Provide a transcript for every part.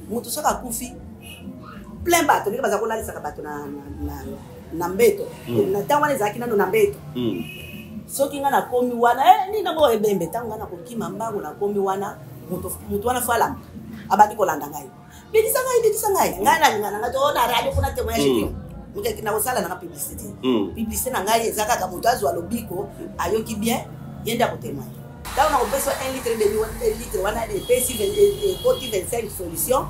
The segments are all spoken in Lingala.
Moto soki akufi, plein bato ndenge baza kolalisaka bato na mbeto. Na ntango wana ezalaki nano na mbeto. Soki ngai nakomi wana, nini nango ebembe, ntango ngai nakokima mbangu nakomi wana, moto wana fo alamuka, abandi kolanda ngai. Bikisa ngai, bikisa ngai. Ngai nalinga na ngai to na radio kuna témoignage te. Moto nakosala nanga publicité te. Publicité na ngai eza kaka moto azwa lobiko, ayoki bien, ye nde akotémoigne. Ntango nakopesa 1 litre demi, 1 litre wana epesi ekoti 25 solution.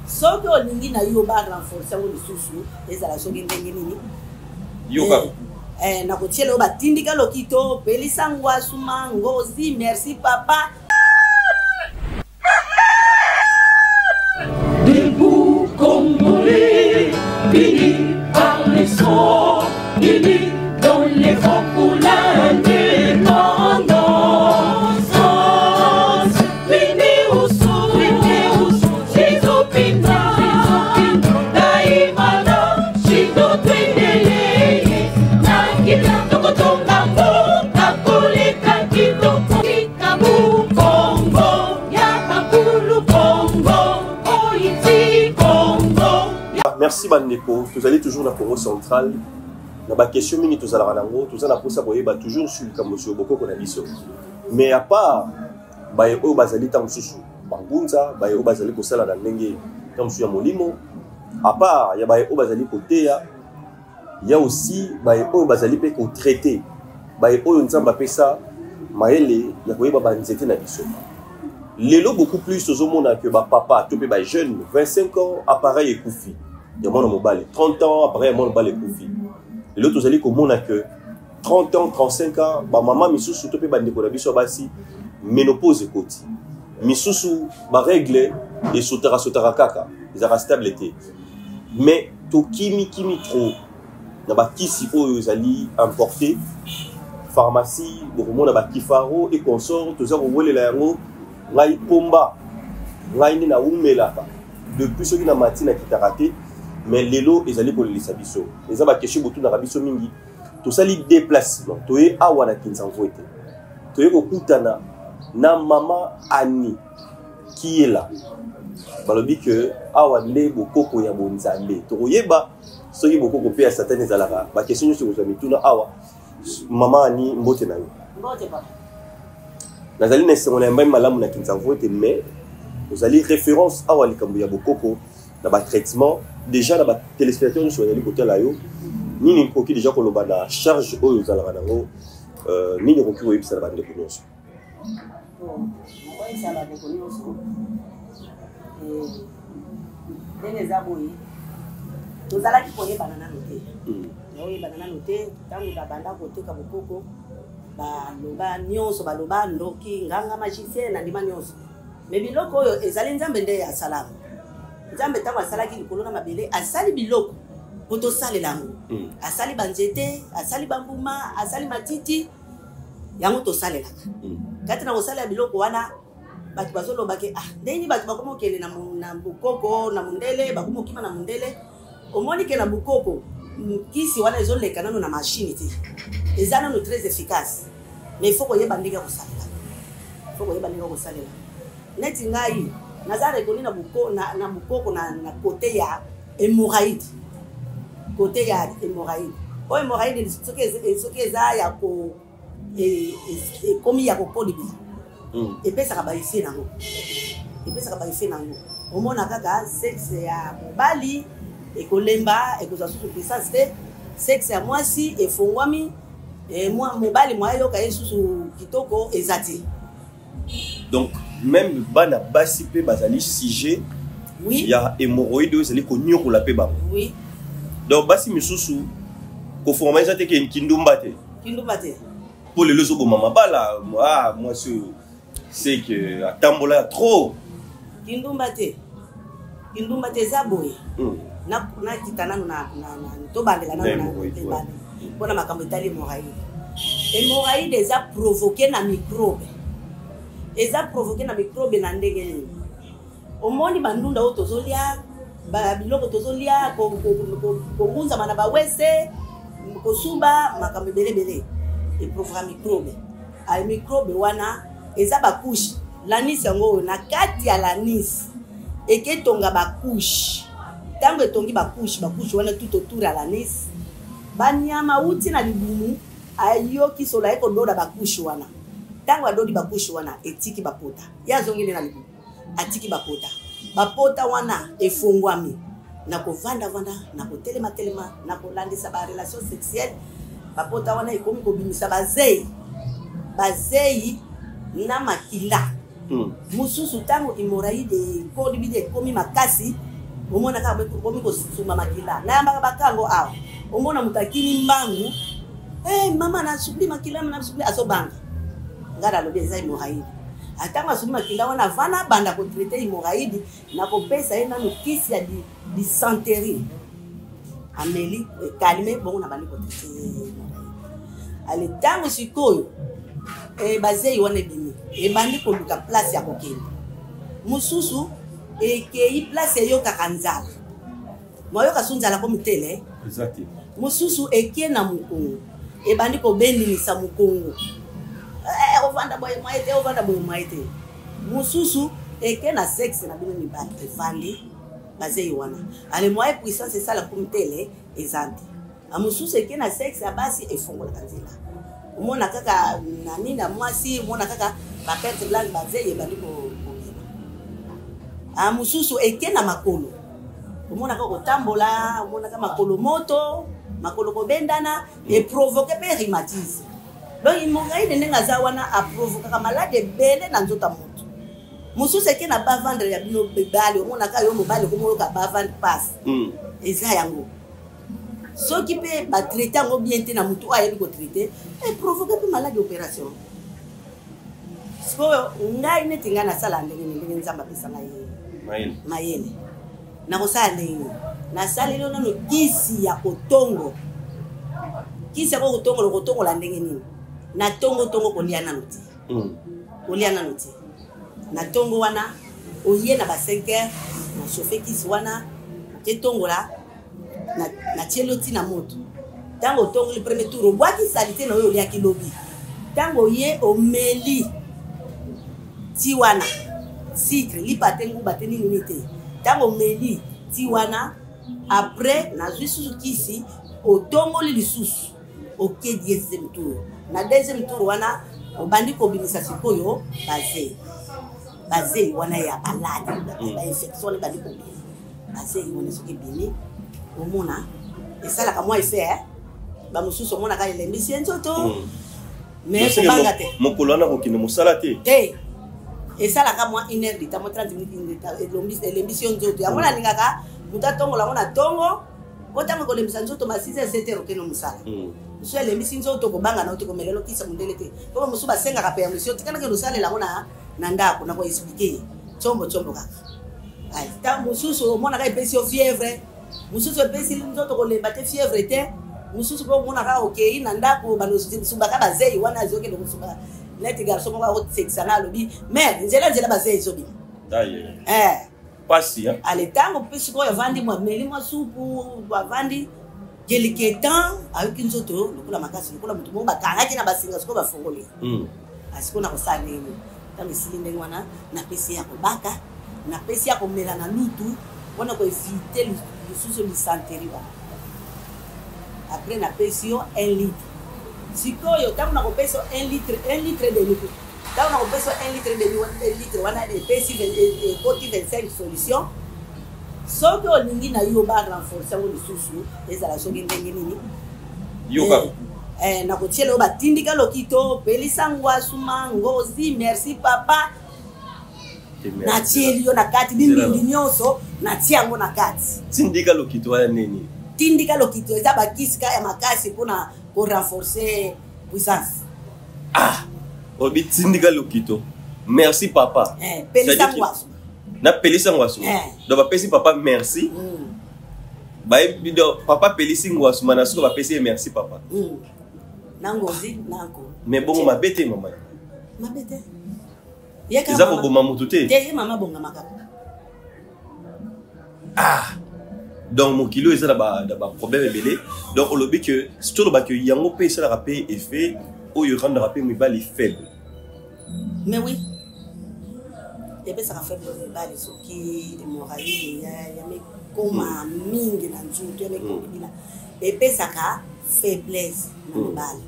Soki olingi na yo ba renforcer yango lisusu, ezala soki ndenge nini. Yoka. Nakotiela oyo batindika lokito, pelisa ngwasuma, ngozi, merci papa. Debout Congolais, unis par les sons, unis dans les rangs pour l'indépendance. Unis au son, unis au son, Zizopina, Daimana, Chido Twendele, Nakita Tokotonga, Mboka Koleka Kitoko, Kikabu Congo, Yabakulu Congo, Oiti Congo. Merci bandeko, tozali toujours na Congo Central. Na ba question mingi tozalaka nango, toza na posa koyeba toujours sur likambo sur bokoko na biso. Mais à part baye oyo bazali ntango mosusu bangunza, baye oyo bazali kosala na ndenge ntango mosusu ya molimo, à part ya baye oyo bazali koteya, ya aussi baye oyo bazali mpe kotraite, baye oyo Nzambe apesa mayele ya koyeba ba nzete na biso. Lelo beaucoup plus tozomona que ba papa to mpe ba jeune 25 ans appareil ekufi ya mwana mobali, 30 ans appareil ya mwana mobali ekufi. Lelo tozali komona que 30 ans, 35 ans ba mama misusu to mpe ba ndeko na biso ya basi ménopause ekoti, misusu ba règle esotaka sotaka kaka, ezalaka stable te. Mais tokimi kimi trop na bakisi oyo ezali importé pharmacie, bokomona ba kifaro et consort, toza kowelela yango. Ngai pomba ngai nde nawumelaka depuis soki na mati nakitaka te, mais lelo ezali kolelisa biso. Eza ba question botunaka biso mingi. Tosali déplacement, toye awa na Kinzamvuete, toye kokutana na mama Annie Kiyela. Balobi ke awa nde bokoko ya bonzambe. Tokoyeba soki bokoko pe ya Satan ezalaka. Ba question nyonso ekozwa mituna awa. Mama Annie, mbote na yo. Mbote papa. Nazali na esengo na yambami malamu na Kinzamvuete, mais ozali référence awa likambo ya bokoko na ba traitement. Déjà na ba téléspectateurs nyonso bazali kotala yo, nini okoki déjà koloba na charge oyo ozalaka nango, nini okoki koyebisa na bandeko nyonso? Bon, nakoyebisa bandeko nyonso, ndenge eza boye, tozalaki koyebana nano te. Naoyebana nano te, ntango babanda koteka bokoko, baloba nyonso, baloba ndoki, nganga, magicien, na ndima nyonso. Mais biloko oyo ezali Nzambe nde asalaka. Nzambe ntango asalaki likolo na mabele, asali biloko po tosalela yango. Asali banzete, asali bambuma, asali matiti, yango tosalelaka. Kati na kosalela biloko wana, bato bazoloba ke, ndenge bato bakoma kokende na bokoko, na mondele, bakoma kokima na mondele. Omoni ke na bokoko, kisi wana ezoleka nano na machine te. Eza nano très efficace. Mais il faut koyeba ndenge ya kosalela. Il faut koyeba ndenge ya kosalela. Neti ngai, naza reconnu na boko, na, na bokoko, na, na côté ya hémorroïde. Côté ya hémorroïde. Oyo hémorroïde, soki soki eza ya ko, e, e, ekomi ya kokolibela. Epesaka ba effet nango. Epesaka ba effet nango. Omona kaka sexe ya mobali ekolemba, ekozwa susu puissance te. Sexe ya mwasi efongwami, mobali mwa yoka ye susu kitoko eza te. Donc même bana basi pe bazali sujet ya hémorroïde oyo ezali konyokola pe bango. Donc basi misusu kofongama eza te ke kindumba te. Kindumba te. Po lelo ezoboma mabala, mwasi oyo c'est que atambola trop. Kindumba te. Kindumba te eza boye. Na, na kita nanu na, na, na, tobandela nanu Na na hémorroïde, ouais. ebandela. Mpona makambo etali hémorroïde. Hémorroïde eza provoqué na microbe. Eza provoqué na microbe na ndenge nini? Omoni bandunda oyo tozolia, ba biloko tozolia, kongunzama na ba wese, kosuba, makambo ebele ebele. Eprovoka microbe. Ay, microbe wana eza ba couche. L'anis yango oyo, na kati ya l'anis. Eketonga bacouche. Ntango etongi bacouche, bacouche wana tout autour ya l'anis, banyama uti na libumu ayoki solo, aye kododa bacouche wana. Ntango adodi bacouche wana, etiki bapota, ye azongi nde na libumu, atiki bapota. Bapota wana efongwami na kovandavanda, na kotelema-telema, na kolandisa barelation sexuelle. Bapota wana ekomi kobimisa bazei, bazei na makila. Mosusu, ntango hémorroïde ekoli bino, ekomi makasi, omona kaka ekomi kosumba makila. Nayambaka bakango awa, omona moto akimi mbangu: "Hey, mama, nasubli makila, nasubli." Azobanga. Ngai nalobi eza hémorroïde. Atango asubli makila wana, avant nabanda kotraiter hémorroïde, nakopesa ye nano kisi ya dysenterie. Ameli, ecalmer, bongo nabandi kotraiter hémorroïde. Ale, ntango sikoyo bazei wana ebimi, ebandi koluka place ya kokende. Mosusu ekei place eyokaka nzala, moyoka su nzala komi tele. Eza te. Mosusu ekie na mokongo, ebandi kobendimisa mokongo, ovanda boye mwaye te, ovanda boye mwaye te. Mosusu eke na sexe na bino mibali, evandi bazei wana. Ale, moye puissance esala komi tele eza te. Mosusu eke na sexe ya basi, efongolaka nzela, omona kaka na nini ya mwasi, omona kaka baperte blanche, bazei ebandi kobima. Mosusu eke na makolo, omonaka kotambola, omonaka makolo moto, makolo kobendana, eprovoquer mpe rhumatisme. Donc hémorroïde, ndenge aza wana, aprovokaka malade ebele na nzoto ya moto. Mosusu eke na bas-ventre ya bino mibali, omonaka yo mobali okomoyoka bas-ventre passe. Eza yango. Soki mpe batraiter yango bien te na motu oyo ayebi kotraiter, eprovoquer mpe malade, opération. Sikoyo ngai, neti ngai, nasala ndenge nini? Ndenge Nzambe apesa ngai mayele. Mayele, nakosala ndenge nini? Nasaleli yo nano kisi ya kotongo. Kisi yango kotongola, kotongola ndenge nini? Na tongo-tongo, kolia nano te. Kolia nano te. Na ntongo wana, oye na ba 5 heures, na chauffe kisi wana, oketongola, natieli yo ntina moto. Ntango otongoli premier tour, obwaki saleté na oyo oliaki lobi. Ntango oye, omeli ti wana, sucre, lipa te, nguba te, nini nini te. Ntango omeli ti wana, après nazwi susu kisi, otongoli lisusu, oke deuxième tour. Na deuxième tour wana, obandi kobimisa sikoyo bazei. Bazei wana ya baladi, bainfection wana ebandi kobima. Bazei wana soki ebimi, omona esalaka mwa effet. Bamosusu omonaka elembisi ye nzoto, mais kobanga te. Mokolo wana kokende mosala te. Te, esalaka mwa une heure de temps, mwa 30 minutes, elembisi yo nzoto. Yango nalingaka moto atongola yango na ntongo, po ntango ekolembisa nzoto, ma 6 heures, 7 heures, okende mosala. Mosusu elembisi nzoto, kobanga na yo te, komelela okisa mondele te, po bamosusu basengaka permission. Tikanaki osalela yango na ndako, na koexpliquer ye tiombo tiombo kaka. Ntango mosusu omonaka epesi yo fièvre, mosusu epesi nzoto kolemba te, fièvre te. Mosusu mpe omonaka okei na ndako, banosumbaka bazei wana, azokende kosuba neti garçon moko akosekisa nga, alobi: "Mare, nzela nzela, bazei ezobima." Pasi. Ale, ntango mpe sikoyo avandi, mwa meli mwa supu, avandi quelque temps, ayoki nzoto lokola makasi, lokola moto moko bakangaki na basinga, sikoyo bafongoli. Asikoyo na kosala ndenge nini? Ntango esili ndenge wana, napesi ya kobaka, napesi ya komela na lutu mpona koéviter lisusu dysenterie wana. Après napesi yo 1 litre. Sikoyo ntango nakopesa yo 1 litre, 1 litre demi, ntango nakopesa yo 1 litre demi, 1 litre wana epesi, ekoti 25 solution. Soki olingi na yo barenforcer yango lisusu, ezala soki ndenge nini. Yoka. Nakotiela oyo batindika lokito, pelisa ngwasuma, ngozi, merci papa. Natieli yo na kati bimbindi nyonso, natie yango na kati. Tindika lokito wana nini? Tindika lokito eza bakisi ya makasi mpona korenforcer puissance. Ah, obi tindika lokito, merci papa. Pelisa ngwasu. Napelisa ngwasu. Donc bapesi papa merci. Bayebi, donc papa pelisi ngwasuma, na suka bapesi ye merci papa. Na ngozi nako. Mais bongo mabe te, mama? Mabe te. Eza koboma motu te? Te, ye mama bongama kaka. Ah, donc mokili oyo eza na baproblème ebele. Donc olobi ke tolobaki yango mpe esalaka mpe effet oyo rendaka mpe mibali faible. Mais oui. Epesaka faible mibali soki hémorroïde ya mekoma mingi na nzoto, ya mekobila, epesaka faiblesse na mibali.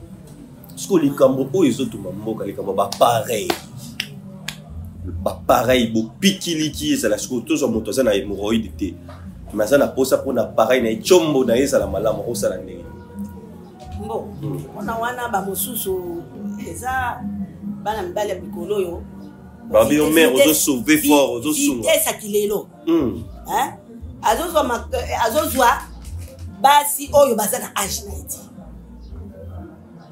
Siko likambo oyo ezotuma mboka, likambo bapareil, bapareil bopikiliki ezala. Sikoyo tozwa moto aza na hémorroïde te, mais aza na posa mpona appareil na ye, tiombo na ye ezala malamu, akosala ndenge? Mbo mpona wana, bamosusu eza bana mibali ya mikolo oyo. Babi yo mare ozosauve fort, ozosunga. Vitesse ya kilelo. Azozwa basi oyo baza na age na ye te,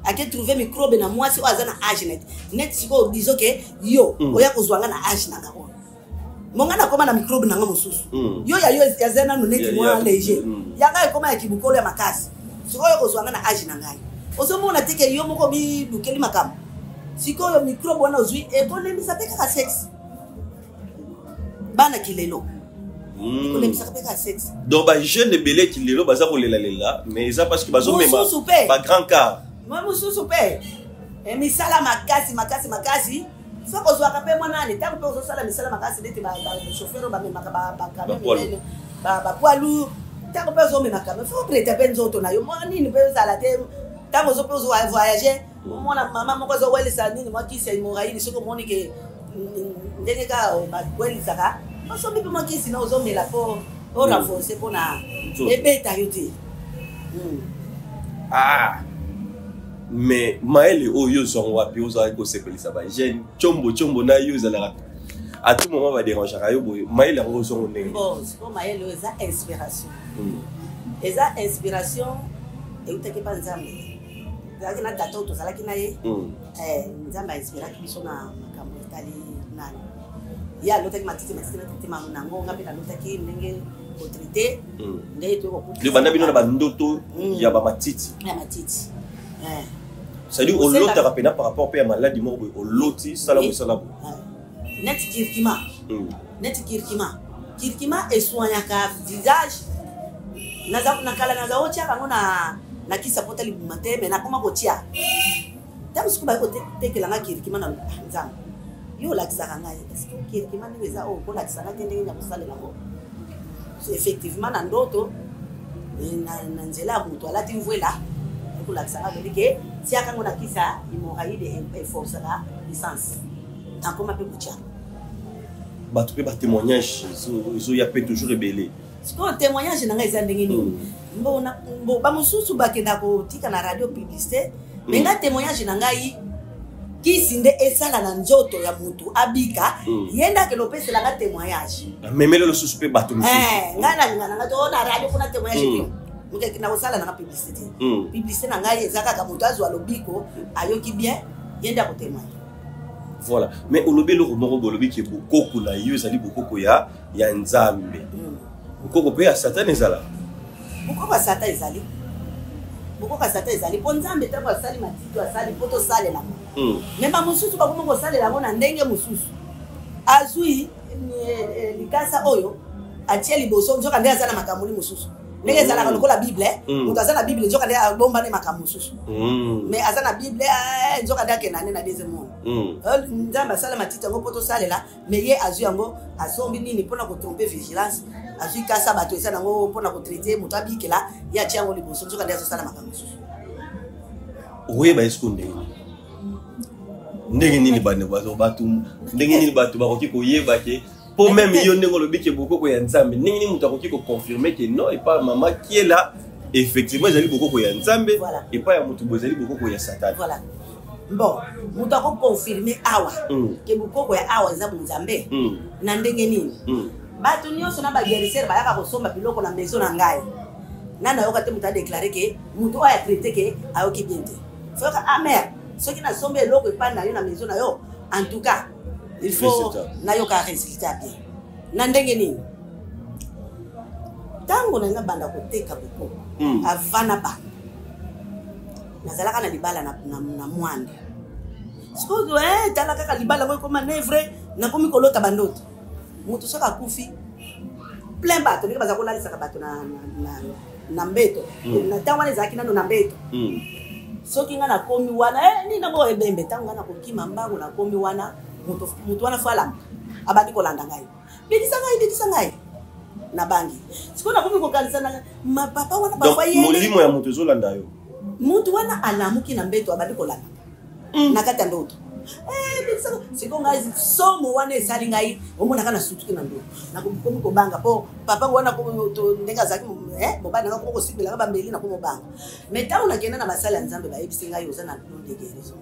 ake trouve microbe na mwasi oyo aza na age na ye te. Neti sikoyo, disons que yo oya kozwa nga na age na nga oyo, monga nakóma na microbe na nga mosusu. Yo ya yo eza nanu neti mwa léger, yanga ekóma ya kibukolo ya makasi. Sikoyo kozwa nga na age na ngai, ozomona te ke yo moko bilukeli makambo. Sikoyo microbe wana ozwi ekolembisa mpe kaka sexe. Bana kilelo, ekolembisaka mpe kaka sexe. Donc bajeune ebele kilelo baza kolelalela, mais eza parce que bazomema Mosusu mpe. Bagrand car. Mwa mosusu mpe misala makasi makasi makasi, so kozwaka mpe mwa nani. Ntango mpe ozosala misala makasi, neti bachauffeur oyo bamemaka bacamion Bapoids. minene, bapoids lourd, ntango mpe ozomema camion, faut traiter mpe nzoto na yo mwa nini mpe ozala te. Ntango ozo mpe ozovoyage, omona mama moko azowelisa nini, mwa kisi ya hémorroïde. Soki omoni ke ndenge kaka bawelisaka, osombi mpe mwa kisi na ozomela mpo orenforce mpona Nzoto. ebeta yo te. Ah, mais mayele oyo ozwango wapi? Ozalaki kosepelisa bajeune, tiombo tiombo na yo ezalaka à tout moment baderangeaka yo boye. Mayele yango ozwango ndenge? Bon, sikoyo mayele oyo eza inspiration. Eza inspiration eutaki mpa Nzambe. Ezalaki na tata oyo tozalaki na ye. Nzambe ainspiraki biso na makambo etali nani. Ye alotaki matiti, matiti na traite nango. Nga mpe nalotaki ndenge kotraite, ndenge toyei. Yo banda bino na bandoto ya bamatiti? Ya matiti. C'est-à-dire olotaka mpena par rapport mpe ya maladi moko boye, oloti sala boye, sala boye? Neti curcuma. Neti curcuma, curcuma esoignaka visage. Na kala naza otiaka yango na kisa pota libuma te, mais nakoma kotia. Ntango soki bayi kotekelanga curcuma na ah, Nzambe, yo olakisaka ngai, est ce que curcuma ndenge eza oyo kolakisa ngai te ndenge ya kosalela yango? Effectivement, na ndoto, na nzela ya moto alati mvwela, ekolakisa ngai, alobi ke tiaka yango na kisa hémorroïde, eforçaka licence. Nakoma mpe kotia. Bato mpe batémoignage ezoya mpe toujours ebele. Sikoyo témoignage na ngai eza ndenge nini? Mbo bamosusu bakenda kotika na radio publicité, mais nga témoignage na ngai, kisi nde esala na nzoto ya motu abika. Ye nde akende opesela nga témoignage. Amemeli lisusu mpe bato mosusu. Ngai nalinga na ngai to na radio kuna témoignage te. Moto na kosala nanga publicité te. Publicité na ngai eza kaka moto azwa lobiko, ayoki bien, ye nde akotémoigne. Voilà, mais olobi eloko moko, bolobi ke bokoko na yo ezali bokoko ya Nzambe. Bokoko mpe ya Satan ezala? Bokoko ya Satan ezali, bokoko ya Satan ezali, mpo Nzambe ntango asali matito, asali mpo tosalela. Mais bamosusu bakomi kosalela yango na ndenge mosusu. Azwi likasa oyo atie liboso, nzoka nde aza na makambo mosusu. Ndenge ezalaka lokola Bible, moto aza na Bible, nzoka nde abombani makambo mosusu. Mais aza na Bible, nzoka nde akenda nde na deuxième monde. Nzambe asala matiti yango mpo tosalela, mais ye azwi yango, asombi nini mpona kotrompe vigilance. Azwi kasa bato eza nango mpona kotraite moto abikela, ye atie yango liboso, nzoka nde azosala makambo mosusu. Oyeba esiko ndenge nini, ndenge nini bato, ndenge nini bato bakoki koyeba ke, mpo même yo ndenge olobi ke bokoko ya Nzambe, ndenge nini moto akoki koconfirme ke non, epai mama Kiela effectivement ezali bokoko ya Nzambe, epai ya moto boye ezali bokoko ya Satana? Voilà. Bon, moto akoconfirme awa ke bokoko ya awa eza bonzambe na ndenge nini? Bato nyonso na baguérisseur bayaka kosomba biloko na maison na ngai, nga nayoka te moto adéclare ke moto oyo atraite ke ayoki bien te. Soki amer, soki nasombi eloko epai na yo, na maison na yo, en tout cas il faut nayoka résultat bien. Na ndenge nini? Ntango na nga banda koteka bokoko, avant na banda, nazalaka na libala na mwanda. Sikoyo tala kaka libala yango ekoma nevre, nakomi kolota bandoto. Moto soki akufi, plein bato, ndenge baza kolalisaka bato na mbeto. Na ntango wana ezalaki nano na mbeto. Soki ngai nakomi wana, nini nango ebembe, ntango ngai nakokima mbangu, nakomi wana, moto wana fo alamuka. Abandi kolanda ngai, bikisa ngai, bikisa ngai. Nabangi. Sikoyo nakomi kokanisa na mapapa wana. Papa, molimo ya moto ezolanda yo. Motu wana alamuki na mbeto, abandi kolanda na kati ya ndoto. Eh, sikoyo ngai somo wana esali ngai, omonaka nasutuki na ndoto, nakomi kobanga mpo papa wana ndenge azalaki eh, mobali nanga, komi kosimbelanga bambeli, nakomi kobanga. Mais ntango nakenda na basali ya Nzambe, bayebisi ngai: "Oza na don de guérison."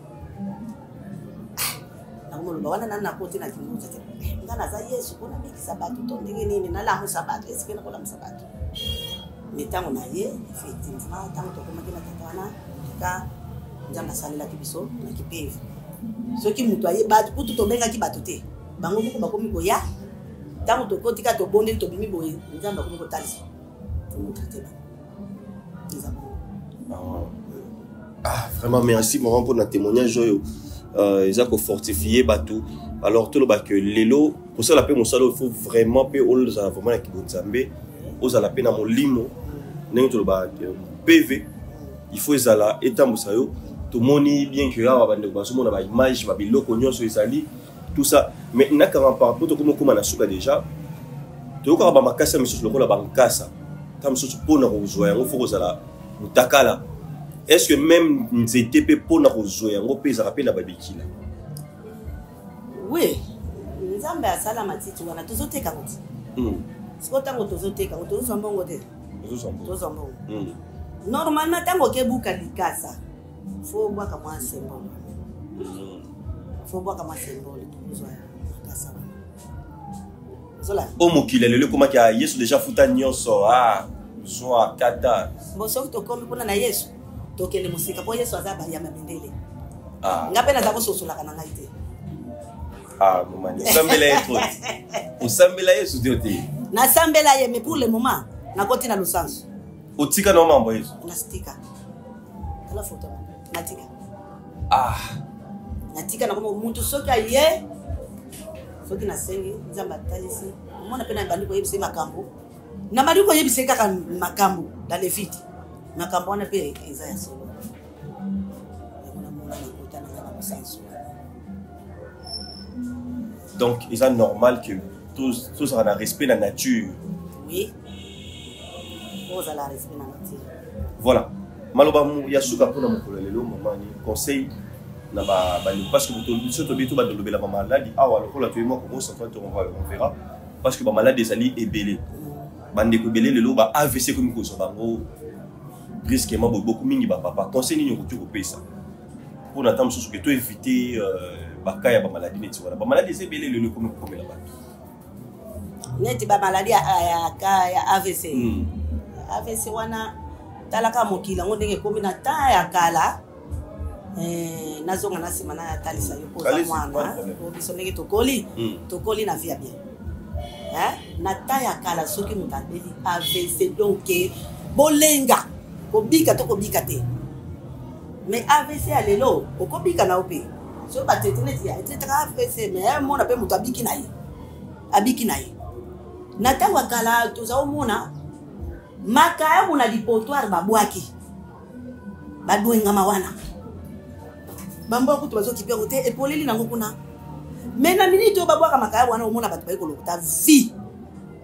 Nakomoloba wana nani? Nakoti na kingunza te. Nga naza Yesu mpo nabikisa bato to ndenge nini? Nalamusa bato, esike nakolamusa bato. Mais ntango na ye, effectivement, ntango tokomaki na tata wana, ka Nzambe asalelaki biso na kipeve. Soki moto aye, bato kutu tobengaki bato te, bango moko bakomi koya. Ntango tokoti kaka, tobondeli, tobimi boye, Nzambe akomi kotalisa, tomotraite bango. Eza bongo. Ah, vraiment merci maman mpona témoignage oyo. Eza kofortifie bato. Alors toloba ke lelo kosala mpe mosala oyo, il faut vraiment mpe ozala vraiment na kibonzambe, ozala mpe na molimo. Ndenge toloba, PV il faut ezala etambusa yo. Tomoni bien ke awa bandeko bazomona baimage, babiloko nyonso ezali, tout ça. Mais nakanga par rapport, tokomi okóma na suka déjà. Toyokaka bamakasi ya misusu lokola bankasa ta mosusu, mpona kozwa yango faut kozala motakala. Est ce que même nzete mpe, mpona kozwa yango mpe ezalaka mpe na babikila? Oui, Nzambe asala matiti wana, tozoteka ngo ti. Sikoyo ntango tozoteka ngo, tozozwa mbongo te? Tozwa mbongo. Normalement, ntango okebuka likasa, faut obwaka mwa symbole, faut obwaka mwa symbole, tokozwa makasa wana. Ozolanda? O mokili ya lelo ekomaki ya Yesu déjà futa nyonso, ah, zwa kata. Bon, soki tokomi kuna na Yesu, tokende mosika, mpo Yesu aza ya mabendele. Ah. Nga mpe naza kososolaka na ngai te. Ah, momani osambela ye trop, osambela Yesu te te? Nasambela ye, mais pour le moment nakoti na losanso. Otika na mambo ya Yesu? Natika. Tala foto, natika. Ah. Natika, nakoma mutu. Soki aye, soki nasengi, Nzambe atalisi, omona mpe nabandi koyebisa ye makambo, nabandi koyebisa ye kaka makambo dans le vide. Makambo wana mpe eza ya solo. Yango namona nakota nanga na mosansu wana. Donc eza normal que tozala na respect na nature? Oui, ozala respect na nature. Voilà, maloba ya suka mpona mokolo ya lelo, mamani, conseil na bandeko, parce que biso tobi to bandolobela bamaladi awa lokola toyebi mwa Kongo Central, to on verra, parce que bamaladi ezali ebele. Bandeko ebele lelo ba AVC ekomi kozwa bango brusquement boye, beaucoup mingi bapapa. Conseil nini okoki kopesa mpona ata mosusu ke to éviter baka ya bamaladi neti wana? Bamaladi eza ebele lelo ekomi kokomela bato. Neti bamaladi ya AVC. AVC wana, talaka mokili yango ndenge ekomi. Na temps ya kala, nazonga na nsima, natalisa yo mpo oza mwana. Po biso ndenge tokoli, tokoli na vie ya bien. Na temps ya kala, soki moto abeli AVC, donc bolenga kobika to kobika te. Mais AVC ya lelo, okobika na yo mpe soki batraite neti etraitaka AVC, mais mona mpe moto abiki na ye, abiki na ye. Na ntango ya kala, toza omona makayabu na dépotoir, babwaki, badwengama wana, bambwa kutu bazokipe yango te, epoleli nango kuna. Mais na minute oyo babwaka makayabu wana, omona bato bayi kolokota. Vie,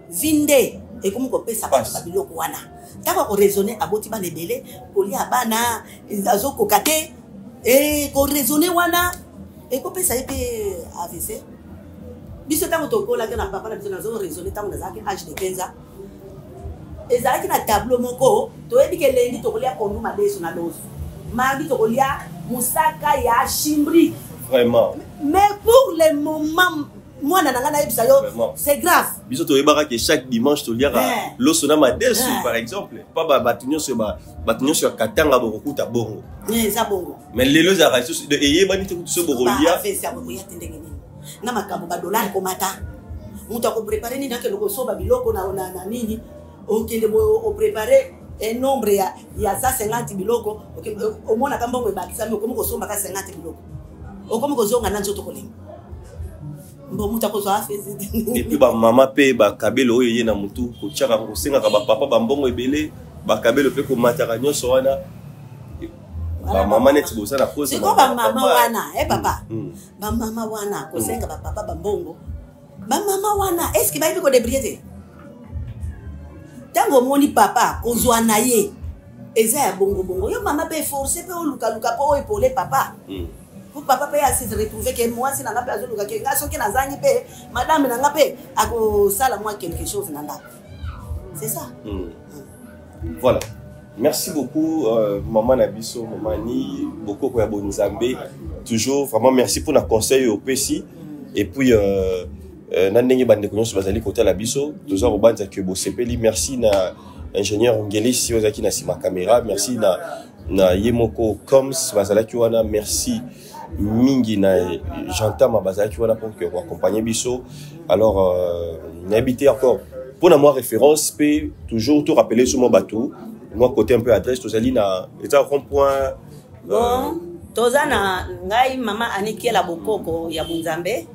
vie nde ekomi kopesa bato babiloko wana. Ntango akoraisonne, aboti bana ebele, kolia bana azokoka te, koraisonne wana ekopesa ye mpe AVC. Biso ntango tokolaki na papa na biso, nazoraisonne ntango nazalaki age de 15 ans, ezalaki na tableau moko. Toyebi ke lundi tokolia pondu madesu na loso, mardi tokolia mosaka ya chimbri. Vraiment. Mais pour le moment, mwana na ngai, nayebisa yo, c'est grave. Biso toyebaka ke chaque dimanche toliaka loso na madesu, par exemple. Pa bato nyonso, bato nyonso ya Katanga bokokuta bongo. Eza bongo. Mais lelo ezalaka lisusu eyebani te kutu so bokolia. Bokolia te ndenge nini na makambo badollar komata? Moto akoprépare nini? Akende kosoba biloko na nini? Okende oprépare un nombre ya 150 biloko, omonaka mbongo ebakisami, okomi kosombaka 50 biloko, okomi kozonga na nzoto kolemba. Mbo moto akozwa afesi. Et puis bamama mpe, bakabelo oyo eye na motu, kotiaka, kosengaka bapapa bambongo ebele, bakabelo mpe komataka, nyonso wana, bamama neti boza na cause. Sikoyo bamama wana, e papa, bamama wana kosenga bapapa bambongo. Bamama wana est-ce bayebi kodébrouiller te? Ntango omoni papa kozwa na ye eza ya bongobongo, yo mama mpe force mpe olukaluka mpo oepole papa, po papa mpe ase retrouve ke mwasi na nga mpe azoluka ke nga soki nazangi mpe madame na nga mpe akosala mwa quelque chose na ndako, c'est ça. Voilà. Merci beaucoup, maman na biso, maman Ni, beaucoup ya bonzambe. Toujours, vraiment merci pour la conseil opesi. Et puis, na ndenge bandeko nyonso bazali kotala biso, toza kobanza ke bosepeli. Merci na ingénieur Ngelesi oyo azalaki na nsima caméra. Merci na ye moko Coms bazalaki wana. Merci mingi na Jantama bazalaki wana pour que accompagner biso. Alors, nayebi te encore mpona mwa référence mpe toujours to rappeler so mwa bato mwa côté un peu adresse. Tozali na eza rond point. Bon, toza na ngai mama Anikiela Bokoko ya Bonzambe.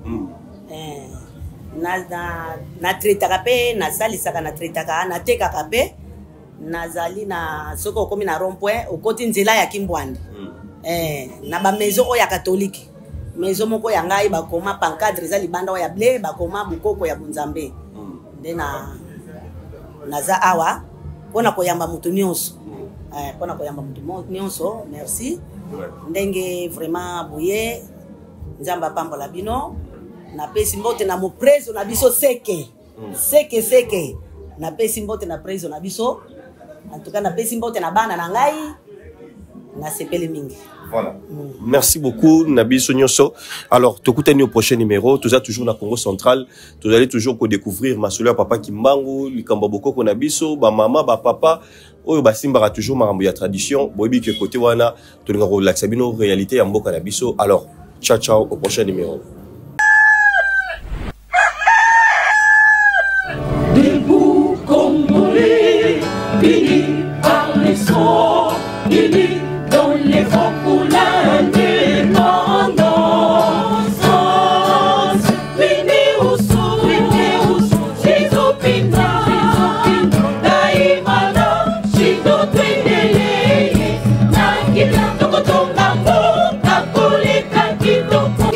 Na traitaka mpe nasalisaka, na traitaka, natekaka mpe. Nazali na, soki okomi na rond point, okoti nzela ya Kimbwanda, na bamaison oyo ya catholique, maison moko ya ngai bakoma pancarte eza libanda oyo ya bleu, bakoma Bokoko ya Bonzambe. Nde na naza awa mpona koyamba moto nyonso, mpona koyamba moto nyonso. Merci ndenge vraiment boye. Nzambe apambola bino. Napesi mbote na mopreso na biso Seke, Seke, Seke. Napesi mbote na preso na biso. En tout cas, napesi mbote na bana na ngai. Nasepeli mingi. Voilà. Merci beaucoup, Nabi Sonyoso. Alors, tokutani au prochain numéro. Tout ça toujours na Congo Central. Vous allez toujours découvrir masolo ya papa Kimbangu, likambo bokoko na biso, ba mama, ba papa, oyo basimbaka toujours makambo ya tradition. Boyebi ke côté wana, tolinga kolakisa bino réalité ya mboka na biso. Alors, ciao ciao, au prochain numéro. Debout Congolais, unis par les sangs, unis dans les rangs pour l'indépendance. Unis au sous, unis au sous, Jésus Pinda, Daimana, Shido Twendele, Nakita Tokotonga Mboka Koleka Kitoko.